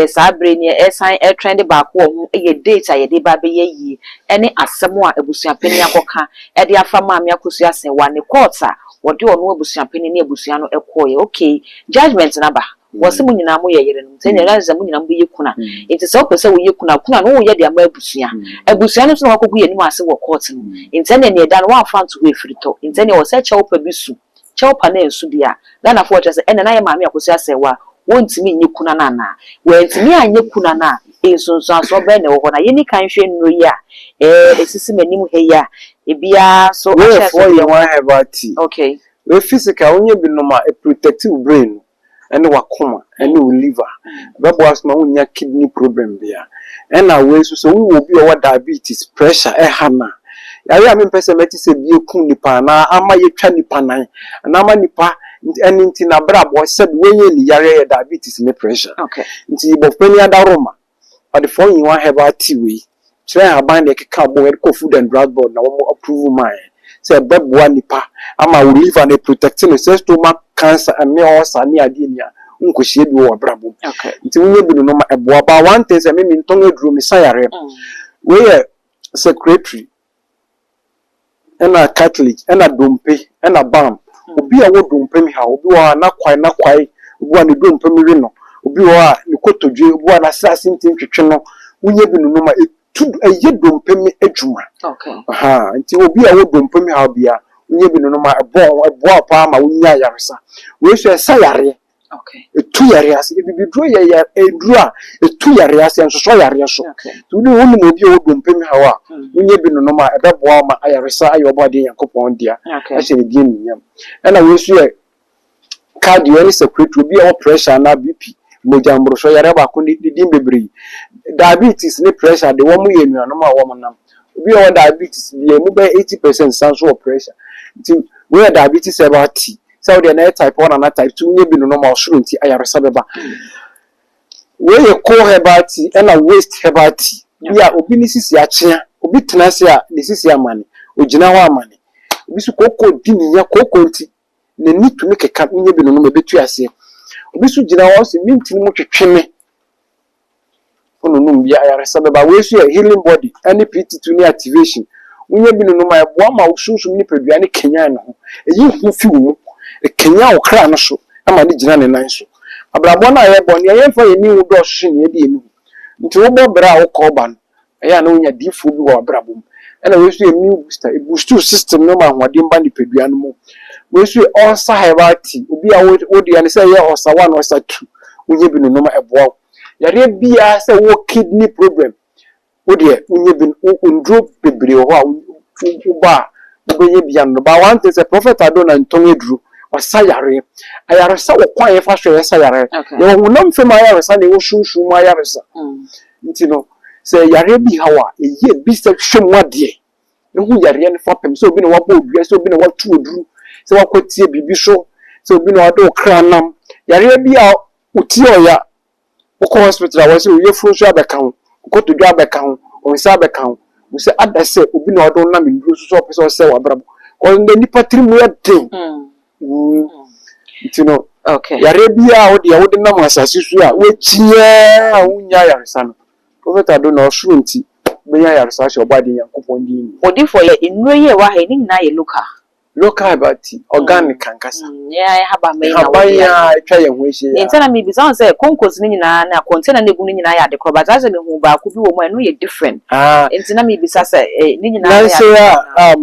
Saa berɛ ni ɛsan ɛtrend baako wɔ ho yɛ date a yɛde ba abɛyɛ yie ɛne asɛm a abusuapanin akɔka ɛde afa Maame Akosua Serwaa ne court a wɔde ɔno abusuapanin ne abusua no ɛkɔɔyɛ. Okay, judgement no aba. Wɔsɛ mo nyinaa moyɛ yerenom nti ɛnna ɛyɛ sɛ mo nyinaa mobɛyɛ kuna. Nti sɛ wopɛ sɛ woyɛ kuna, kuna no woyɛ de ama abusua. Abusua no nso na wakɔgu yɛn anim ase wɔ court no. Nti ɛnna nea ɛda no woamfa nto hɔ ɛfiri tɔ. Nti ɛnna ɛwɔ sɛ kyɛw pa bi su. Kyɛw pa no ansu deɛ a, Ghanafoɔ kyerɛ sɛ ɛnna na yɛ Maame Akosua Serwaa wɔntumi nyɛ kuna no anaa? Wɔantumi anyɛ kuna no a, nsunsuansoɔ bɛn na ɛwɔ hɔ? Na yɛnni kan hwɛ nnuro yi a ɛsisi m'anim ha yi a, ebiara nso Wei yɛ ahyɛnsodeɛ 4 in 1 herbal tea. Wei physical wonyɛ bi nom a ɛprotect wo brain no ɛne w'akoma ɛne wo liver. Ɛbɛboa so ma wonya kidney problem bia. Ɛna wei nso sɛ wowɔ obi a ɔwɔ diabetes, pressure ɛha no a, yare a mempɛ sɛ mɛte sɛ bi ekum nipa anaa ama yɛtwa nipa nan anaa ama nipa ɛne nti n'abrabɔ sɛbi wɔnyɛ ne yare yɛ diabetes ne pressure. Nti bɔfpani adaroma ɔde 4 in 1 herbal tea wei kyerɛ ahaban deɛ ɛkeka bɔ yɛde kɔ Food and Drug Board na wɔn approve maa yɛn sɛ ɛbɛboa nipa ama wo liver no protect no sɛ stomach cancer ne ulcer ne adeɛ nia nkɔhyia bi wɔ w'abrabɔ mu. Nti wonyɛ bi no no ma ɛboa. But one thing sɛ me mentɔn aduro, mesa yareɛ. Wei yɛ circulatory ɛna cartilage ɛna dompe ɛna balm. Obi a ɔwɔ dompe mu haw, obi wɔ hɔ a n'akwae n'akwae, obi wɔ hɔ a ne dompe mu we no, obi wɔ hɔ a ne kotodwe, obi wɔ hɔ a n'asase nti ntwetwe no, wonyɛ bi no no ma etu ɛyɛ dompe mu adwuma. Aha, nti obi a ɔwɔ dompe mu haw bia, wonyɛ bi no no ma ɛbɔ ɛboa wo paa ma wonya ayaresa. Wei nso ɛsa yareɛ. Etu yareɛ ase. Ebibiduro yɛ yɛ eduro a etu yareɛ ase, ɛnsosɔ yareɛ so. Nti wode wonim obi a ɔwɔ dompe mu haw a, wonyɛ bi no no ma ɛbɛboa wo ma ayaresa ayɛ ɔbɔadeɛ Nyankopɔn dea ahyɛ ne din animuonyam. Ɛna wei nso yɛ cardio ɛne circulatory, obi a ɔwɔ pressure anaa BP, mogya mboroso, yareɛ baako ne ne din bebree. Diabetes ne pressure de wɔn yɛ anuanom a wɔn nam. Obi a ɔwɔ diabetes bi emu bɛyɛ 80% san so wɔ pressure. Nti wei yɛ diabetes herbal tea. Sɛ wodeɛ na ɛyɛ type 1 anaa type 2 wonyɛ bi no no ma ɔsoro nti ayaresa bɛba. Wei yɛ cold herbal tea ɛna waist herbal tea. Bi a obi ne sisi akyea, obi tena ase a ne sisi amane, ogyina hɔ amane. Obi nso kooko di ne nya, kooko nti n'ani tumi keka, wonyɛ bi no no ma ɛbɛtu aseɛ. Obi nso gyina hɔ ɔse me ntini mu twetwe me. Wononom bi a ayaresa bɛba. Wei nso yɛ healing body ne PT2 ne activation. Wonya bi nonom a ɛboa ma wo sunsum nipadua no kanyan ne ho. Ɛyi hu fi wo mu. Ɛkanyan wo kra no so ma no gyina ne nan so. Abrabɔ no a yɛbɔ, nea yɛmfa yɛn ani nhu dɔɔso sen nea yɛde yɛn ani hu. Nti wobɔ bra a wokɔ ba no, ɛyɛ a na wonya diifoɔ bi wɔ w'abrabɔ mu. Ɛna wei nso yɛ immune booster. Ɛboost wo system no ma ahoɔden ba nipadua no mu. Wei nso yɛ ulcer herbal tea. Obi a wo deɛ no sɛ ɛyɛ ulcer 1, ulcer 2, wonya bi nonom a ɛboa wo. Yareɛ biara sɛ wowɔ kidney problem, wo deɛ wonya bi, nduro bebree wɔ hɔ a wobɔ a wobɛnya bi anom. But one thing sɛ Prophet Adonai ntɔn aduro, ɔsa yareɛ. Ayaresa wɔ kwan a yɛfa so a yɛsa yareɛ. Yɛwɔ honam fam ayaresa na yɛwɔ sunsum mu ayaresa. Nti no, sɛ yareɛ bi haw a, ɛyɛ bi sɛ hwɛ mu adeɛ. Ehu yareɛ no fapem sɛ obi na wabɔ odua, sɛ obi na watu oduru, sɛ wakɔtie biribi so, sɛ obi na ɔde wo kra nam. Yareɛ bi a wotie ɔya, wokɔ hospital a wɔsɛ wo yafunu nso abɛka ho, wo kotodwe abɛka ho, wo nsa abɛka ho. Wo sɛ ada sɛ obi na ɔde wo nam nnuro so sɛ ɔpɛ sɛ ɔsɛe w'abrabɔ. Cause ndɛ nipa tiri mu yɛ den. Nti no, yareɛ biara a wode a wode nam asase so a woakyi a wonnya ayaresa no, Prophet Adonai ɔsoro nti wobɛnya ayaresa ahyɛ Ɔbɔadeɛ Nyankopɔn din mu. Odiyifoɔ, yɛ nnuro yi a ɛwɔ ha yi ne nyinaa yɛ local. Local herbal tea, organic ankasa. Yɛn ahaban yi na Nhaban wɔde yi ayɛ. a atwa yɛn ho ahyia yi Nti a. na mebisa wo sɛ konkos no nyinaa na container no egu no nyinaa yɛ ade korɔ, but asɛ mehu baako bi wɔ mu a ɛno yɛ different. Nti na mebisa sɛ ne nyinaa yɛ Nansi ade korɔ a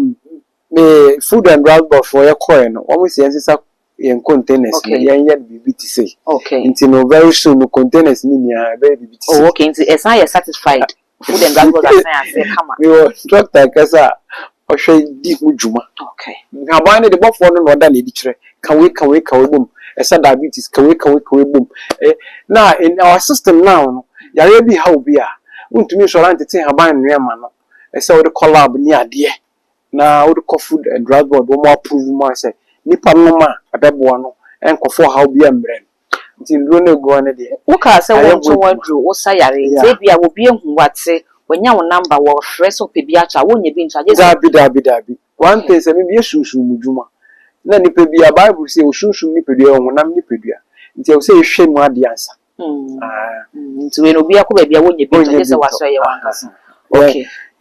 me Food and Drugs Board foɔ yɛkɔɛ no, wɔn si yɛn sesa yɛn containers no, yɛn yɛ no biribi te sei. Nti no very soon no containers no nyinaa ɛbɛyɛ biribi te sei. Oh, okay, nti ɛsan yɛ certified. Food and Drugs Board asan aseɛ kama. Mewɔ doctor ankasa a ɔhwɛ di ho dwuma. Nhaban no de bɔfoɔ no na ɔda n'adi kyerɛ. Ka wei, ka wei, ka wei bom. Ɛsɛ diabetes, ka wei, ka wei, ka wei bom. Na in our system now no, yareɛ bi ha obi a, wontumi nsɔre antete nhaban nnua ma no. Ɛsɛ wode kɔ lab ne adeɛ na wode kɔ Food and Drugs Board wɔn approve mu a sɛ nipa nom a ɛbɛboa no, ɛnkɔfo ɔhaw bi mmerɛ no. Nti nnuro no egu hɔ no deɛ, Wokaa sɛ ayɛ ho wontɔn adwuma. Aduro, wosa yare. Nti ebia obi ehu wate, wanya wo number, wɔfrɛ sɛ ɔpɛ bi atɔ a, wonnya bi ntɔ agye sɛ Daabi, daabi, daabi. One thing sɛ mebiyɛ sunsum mu dwuma. Na nipa bi a Bible sɛ osunsum nipadua yɛ honam nipadua. Nti ɛwɔ sɛ yɛhwɛ mu adeɛ ansa. Ah. Nti wei no obi akɔ baabi a wonnya bi ntɔ Wonnya agye bi sɛ ntɔ. wasɔ ɛyɛ wankasa.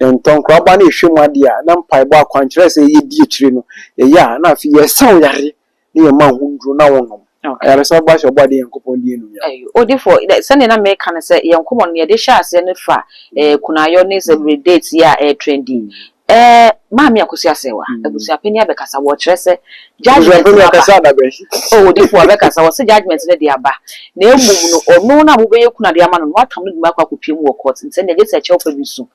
Yɛntɔn nkoraba na yɛhwɛ mu adeɛ a na mpaebɔ akwankyerɛ sɛ yɛdi akyire no yɛyɛ a na afei yɛsa wo yare ne yɛma wo ho nduro na wonom. Ayaresa ba hyɛ Ɔbɔadeɛ Nyankopɔn din anuonyam. Ɛyɛ odifo, sɛnea na meka no sɛ yɛn nkɔmmɔ no yɛde hyɛ aseɛ no fa kunayɔ ne sɛ date yi a ɛyɛ trendy. Maame Akosua Serwaa, abusuapanyin abɛkasa, wɔkyerɛ sɛ judgement Abusuapanyin no aba. akasa adabɛ. Oh, odifo abɛkasa, wɔsɛ judgement no de aba. Na emom no, ɔno na mobɛyɛ kuna de ama no no, watam no de mu akɔ akɔpie mu wɔ court. Nti ɛnna gye sɛ ɛkyɛw fa bi so.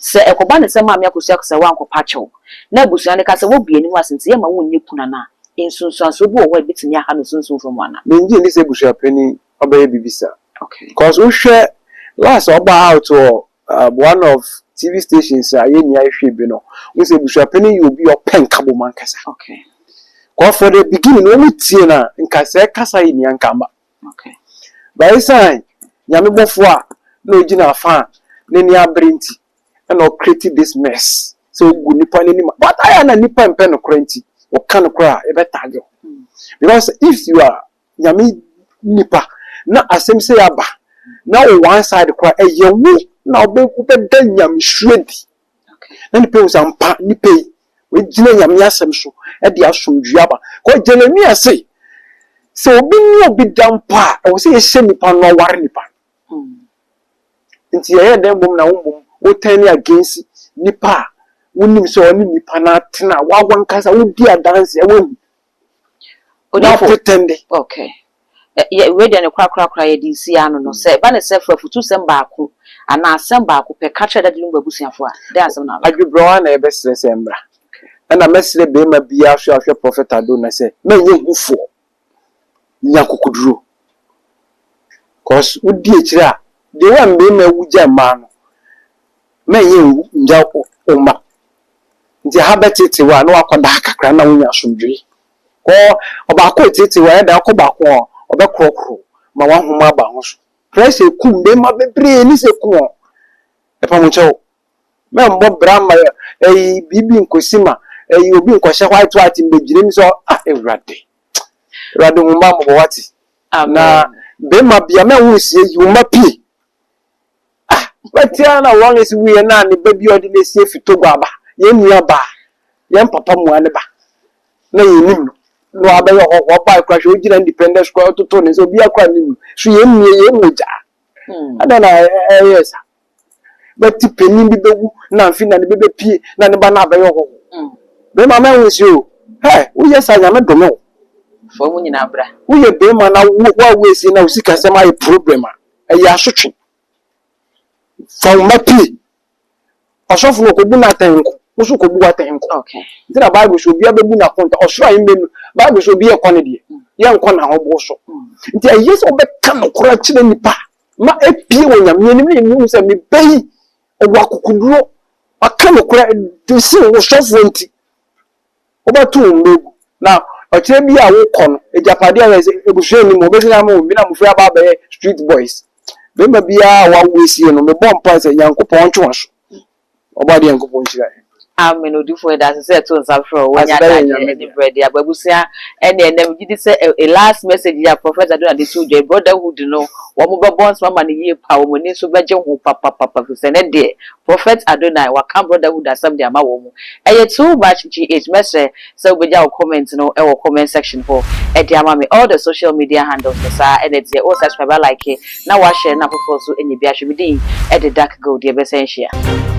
Sɛ ɛkɔba ne sɛ Maame Akosua Serwaa wankɔpa kyɛw, na abusua no ka sɛ wɔbu anim ase nti yɛma wonyɛ kuna no a, nsunsuansoɔ bi wɔ hɔ a ebitumi aha no sunsun fam ana? Mengye nni sɛ abusuapanyin ɔbɛyɛ biribi saa. Cause wohwɛ last ɔba out wɔ one of TV stations a yɛn nyinaa hwɛ bi no, wohu sɛ abusuapanyin yɛ obi a ɔpɛ nkabom ankasa. Cause for the beginning wɔn tie na nka sɛ kasa yi nia nka amba. But esan Nyame bɔfo a na ogyina afa a n'ani abere nti ɛna ɔcreate this mess sɛ ogu nipa n'anim, but ayɛ na nipa mpɛ nokorɛ nti woka nokorɛ a yɛbɛtag wo, because if you are Nyame nipa na asɛm sɛ yɛaba na wo one side koraa ɛyɛ wo na wobɛda nyamesuro adi na nipa hu sɛ ampa nipa yi wagyina Nyame asɛm so ɛde asomdue aba kɔ. Jeremia se sɛ obi ne obi da mpo a, ɛwɔ sɛ yɛhyɛ nipa no ɔware nipa no. Nti yɛyɛ dɛn mmom na wo mmom wotɛn against nipa a wonim sɛ ɔne nipa no atena, wawa nkasa wodi adanse ɛwɔ na Odifo, pretend? Okay. Yɛ wei deɛ ne korakorakora yɛde si ano no sɛ ɛba ne sɛ fa afutusɛm baako anaa asɛm baako pɛ ka kyerɛ Daddy Lumba abusuafo a, dɛn asɛm na wabɛka? Adwebrɛwa na yɛbɛsrɛ sɛ mmra, ɛna mɛsrɛ bɛrima biara so a ɔhwɛ Prophet Adona sɛ mɛnyɛ hufoɔ, nya kokoduro, cause wodi akyire a deɛ wa mmarima awu gya mmaa no, mɛnyɛ nwu ngya wo mma. Nti ha bɛtete wo a na wakɔda ha kakra na wonya asomdwee kɔ ɔbaako etete wo a ɛda akɔ baako a ɔbɛkorɔkorɔ ma wahoma aba ho so. Pressure kum mmarima bebree ne sɛ kum wɔn. Ɛpam kyɛw mɛmbɔ bra ma ɛyi biribi nkosi ma ɛyi obi nkɔhyɛ white white mbɛgyina mu sɛ, ah, Awurade, Awurade hu mma mmɔbɔ wate. Na bɛrima bia mɛ wo nsie yi wo mma pie. Ah, bɛte ara na Rawlings wuiɛ na ne ba bi a ɔde no asie fi Togo aba, yɛn nua baa, yɛn papa mua ne ba, na yɛnnim no, na wabɛyɛ ɔhɔhoɔ, ɔbae koraa hwɛ ɔgyina Independence Square ɔtoto ne nsa, obiara koraa nnim no, so yɛn nua, yɛn mogya. Adɛn na ɛyɛɛ saa? Bɛte panin bi bɛwu na mfe na ne ba bɛpie na ne ba no abɛyɛ ɔhɔhoɔ. Bɛrima mɛnwo nsie o, hɛ, woyɛ saa Nyame dome wo. Fa wɔn nyinaa bra. Woyɛ bɛrima na woawo asie na wo sikasɛm ayɛ problem a, ɛyɛ asotwe. Fa wo mma pue. Ɔsɔfo no ɔkɔbu no atɛn nko, wo nso kɔbu w'atɛn nko. Nti na Bible sɛ obiara bɛbu n'akonta, ɔsoro ahemman mu, Bible sɛ obi yɛkɔ ne deɛ, yɛnkɔ n'ahoboɔ so. Nti ɛyɛ sɛ wobɛka nokorɛ akyerɛ nnipa ma apue wɔ Nyame anim na yɛhu sɛ me ba yi ɔwɔ akokoduro, waka nokorɛ de sen wo sɔfoɔ nti. Wobɛto wo mma agu, na ɔkyerɛ bi a wokɔ no, agyapadeɛ a ɛyɛ sɛ abusua nni mu, wɔbɛsan ama wɔn bi na mmofra aba abɛyɛ street boys. Barima biara a wawo asie no, mebɔ mpae sɛ Nyankopɔn ɔntwe w'aso. Ɔbɔadeɛ Nyankopɔn nhyira yɛn. Amen odifo yɛda ase sɛ ɛto nsa frɛ wo wonya Aseda yɛ adagye Nyame ne dea. brɛ de aba abusua ɛne ɛnɛ megye di sɛ ɛ last message yi a prophet Adona de to dwa yi brotherhood no wɔn bɛbɔ nsɛm ama no yie paa wɔn ani nso bɛgye ho papapapa firi sɛ ɛnɛ deɛ Prophet Adonai waka brotherhood asɛm de ama wɔn. Ɛyɛ too much GH mɛsrɛ sɛ wobɛgya wo comment no wɔ comment section hɔ de ama me. All the social media handles no saa na ɛteɛ. Wo subscribe a like na wa share na afoforɔ nso anya bi ahwɛ. Me din de Dark Gold yɛbɛsan ahyia.